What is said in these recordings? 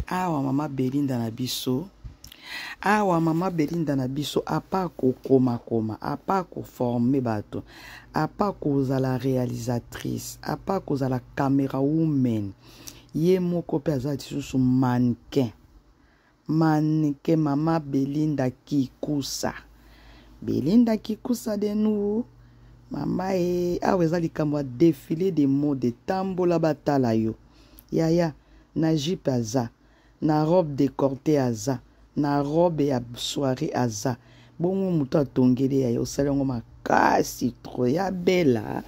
Awa mama Belinda na biso, awa mama Belinda na biso apa kokomakoma, apa koforme bato, apa kozala réalisatrice, apa kozala camera woman, ye moko mpe aza lisusu mannequin. Mannequin mama Belinda Kikusa. Belinda Kikusa de nous. Mama e awa eza likambo ya défilé de mode, tambola batala yo. Yaya na jupe aza, na robe décolletée aza, na robe ya soirée aza. Bongo moto atongeli yaya osali yango makasi trop ya bela.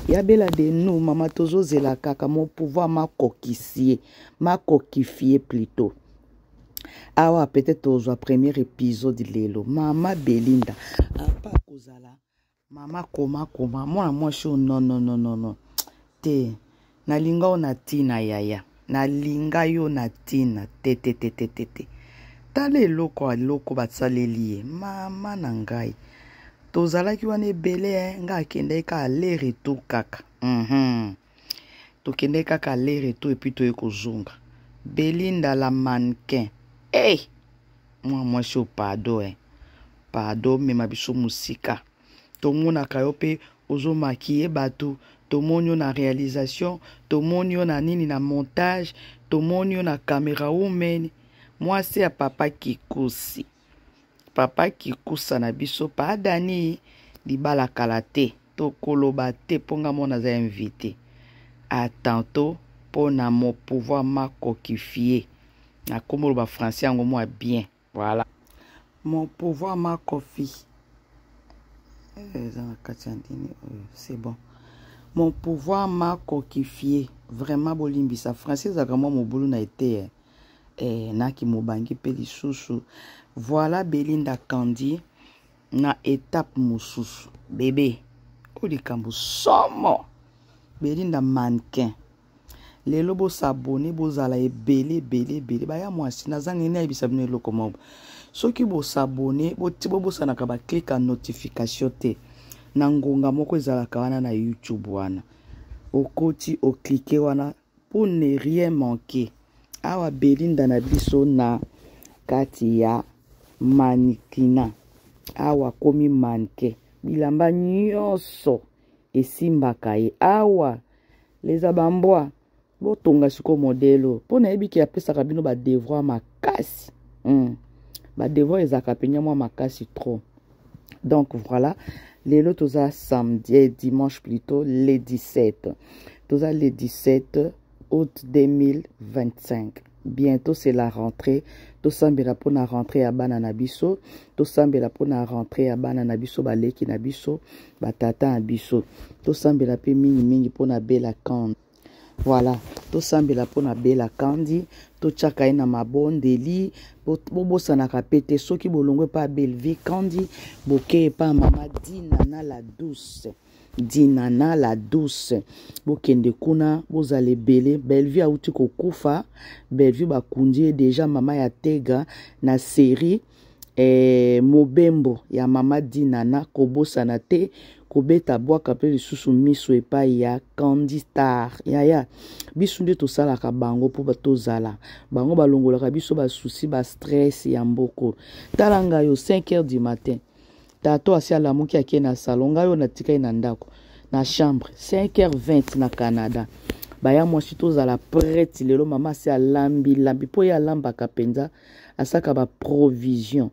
Ya bela de nous mama tozozela kaka mon pouvoir makokisie, makokifie plutôt. Awa peut-être tozwa premier épisode lelo. Mama Belinda apa kozala mama koma koma mwana mwasi oyo non non non non non te, nalinga yo na ntina yaya, nalinga yo na ntina te te te te te te. Tala eloko eloko basaleli ye mama na ngai, tozalaki wana ebele eh, ngai akendaki kaka aller retour kaka Tokendaki kaka aller retour et puis toye kozonga. Belinda la mannequin. Hey! Mwa mwasi oyo pardon eh. Pardon mema biso mosika. Tomonaka yo mpe ozomakiye bato, tomoni yo na réalisation, tomoni yo na nini na montage, tomoni yo na camera woman. Mwasi ya papa Kikusi. Papa Kikusa na biso pa Dani libala kala te. Tokoloba te mpo nga mona aza invité. À tantôt mpo na mon pouvoir makokifie. Nakomi oloba français yango mwa bien. Voilà. Mon pouvoir makofi. Eza na kati ya nini oyo? C'est bon. Mon pouvoir makokifie. Vraiment bolimbisa français ezalaka mwa mobulu na ete. Eh, naki mobangi mpe lisusu. Voilà Belinda Kandy na étape mosusu. Bébé, oyo likambo somo. Belinda mannequin. Lelo bosabone bozala ebele ebele ebele. Baya mwasi nazangi nayebisa bino eloko moko. Soki bosabone bobosanaka ba clique ya notification te. Na ngonga moko ezalaka wana na YouTube wana. Okoti oklike wana pour ne rien manquer. Awa Belinda na biso na kati ya mannequinat. Awa komi mannequin. Bilamba nyonso esimbaka ye. Awa leza bambwa botonga siko modèle oyo mpo nayebi ke apesaka bino ba devoir makasi. Ba devoir ezalaka mpenza mwa makasi trop. Donc voilà, lelo toza samedi, dimanche plutôt, le 17. Toza le 17 août 2025. Bientôt c'est la rentrée. Tosambela pona rentrée ya bana na biso, tosambela pona rentrée ya bana na biso, baleki na biso, batata na biso. Tosambela pe mingi mingi pona Bella Kandi. Voilà, tosambela pona Bella Kandi, totiaka ye na mabondeli, bobosanaka pe te soki bolongwe pa Bellevue Kandi, boke pa mama Dina na la douce. Dinana la douce, bokende kuna bozala ebele. Bellevue auti kokufa, Bellevue bakundi ye deja mama ya Tega na série mobembo ya mama Dinana. Kobosana te kobeta bwaka pe lisusu miso epai ya Candy Star. Yaya biso nde tosalaka bango mpo tozala bango, balongolaka biso ba souci ba stress ya mboko. Tala ngai yo 5 heures du matin, tato asi alamuki ake na salon, ngai oyo natikali na ndako na chambre 5h20 na Canada. Baya mwasi tozala prête lelo, mama asi alambi lambi mpo ye alambaka mpenza, asaka ba provision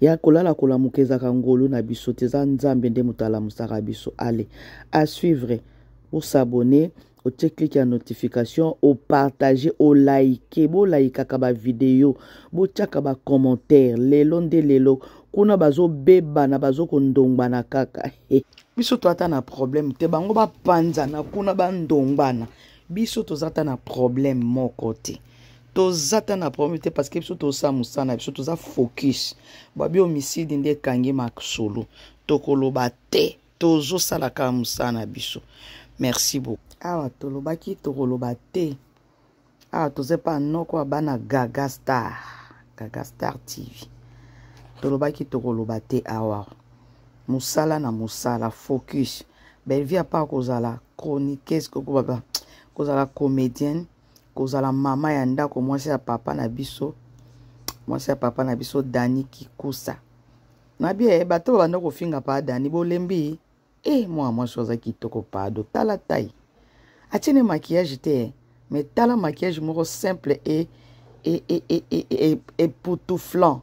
ya kolala kolamuka ezaka ngolu na biso te, eza Nzambe nde moto alamusaka biso. Allez, à suivre, osabonner, otie clique ya notification, opartage, olike, bolaikaka ba video, botiaka ba commentaire. Lelo nde lelo kuna bazobebana, bazokondongbana kaka. Biso to ata na problème te, bango bapanzana kuna bandongbana, biso toza ata na problème moko te. Toza ata na problème te parce que biso tosala mosala na biso, toza focus. Babi homicide nde ekangi masolo, tokoloba te, tozosala kaka mosala na biso. Merci beaucoup. Awa tolobaki tokoloba te, awa toza pa noko ya bana Gaga Star, Gaga Star TV. Tolobaki tokoloba te, awa mosala na mosala, focus. Bellevue apa kozala chroniqueuse, kozala comédienne, kozala mama ya ndako mwasi ya papa na biso mwasi ya papa na biso dani kikusa nabi eh, bato babanda kofinga pa dani bolembi e eh, mwana mwasi aza kitoko pado tala tai atie ne maquillage te eh. mais tala maquillage moko simple e e e e e e epoutouflant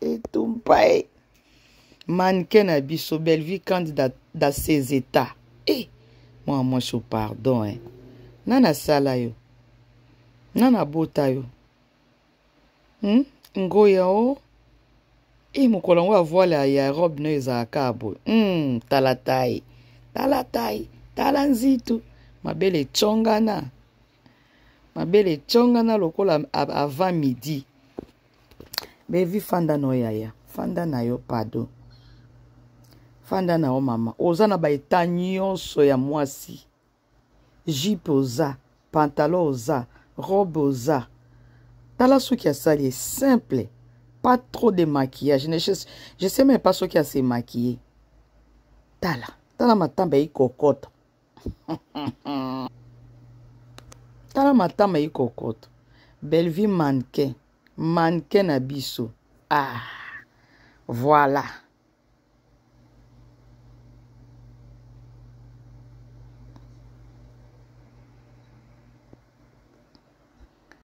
etumpa e mannequin na biso bellevue candidate dans ses états e eh, mwana mwasi o pardon eh. nani asala yo nani abota yo hmm? ngoya o e mokolo yango ya voile ya robe no ezalaka boye hmm, tala tai tala tai tala nzitu mabele econgana mabele econgana lokola avant midi bevi fanda no yaya fanda na yo pado fanda na yo mama oza na baeta nyonso ya mwasi jupe oza pantalon oza robe oza tala soki asali ye simple pas trop de maquillage je, je sais même pas soki ase maquille tala tala matamba ekokota tala matama ekokoto bellevue mannequin mannequin na biso ah voilà.